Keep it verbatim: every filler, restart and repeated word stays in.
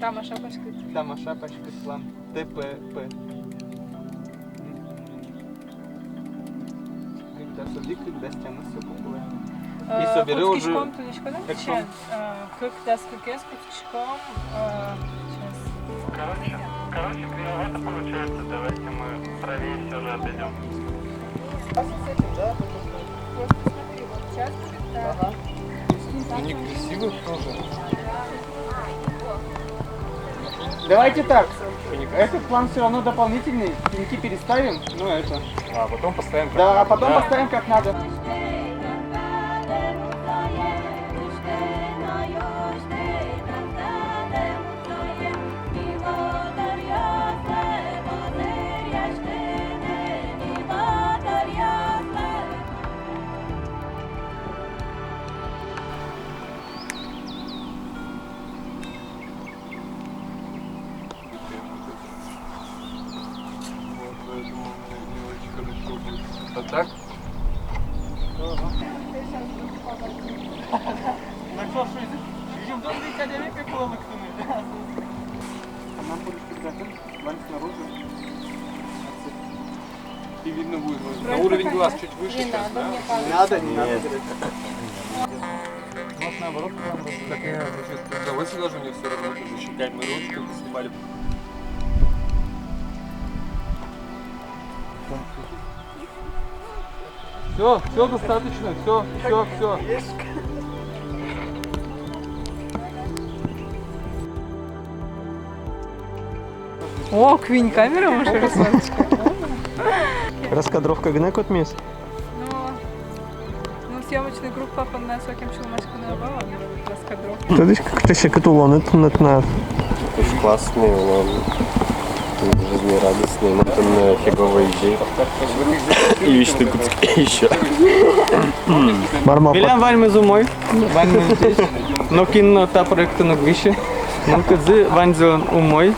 Тамаша паськыт. Тамаша паськыт план. Т П П. Кык дас одӥг, кык дас тямыс, всё по плану. Э, и собере уже кутскиськом, туннэ кутскиськом, да? Экспромт. Сейчас, э, кык дас кыкез кутскиськом, э, сейчас. Короче, короче, кривовато получается. Давайте мы правее всё же отойдём. А с этим, да, потому что... Вот, смотри, вот сейчас будет, да. Ага. Ну, некрасиво тоже. Давайте так. Этот план всё равно дополнительный. Пеньки переставим. Ну, это. А потом поставим как надо. Да, а потом поставим как надо. Вот, поэтому не очень хорошо будет. А так? Нам будет всегда так, вань снаружи. И видно будет, вот, на уровень глаз чуть выше. Не сейчас, надо, да? Мне кажется. Не надо, не надо. Нет. Вот наоборот, прям вот такая, значит, удовольствие даже у них всё равно, это же ещё камеру, чтобы снимали. Всё, всё достаточно, всё, всё, всё. О, куинь камера, может, раскадровка. Раскадровка гинэ кутмиз. Ну, ну, съёмочной группа понна сокем сюлмаськыны ӧвӧл, раскадровка. Тодӥськод, кыӵе секыт улонэд тынад. Очень классный улон. Жизнерадостный. Мон туннэ фигово изьи. И висьты кутски ещё. Мар малпад? Милям ваньмыз умой. Ваньмыз ӟеч. Нокин но та проектын уг висьы. Мылкыдзы ваньзылэн умой.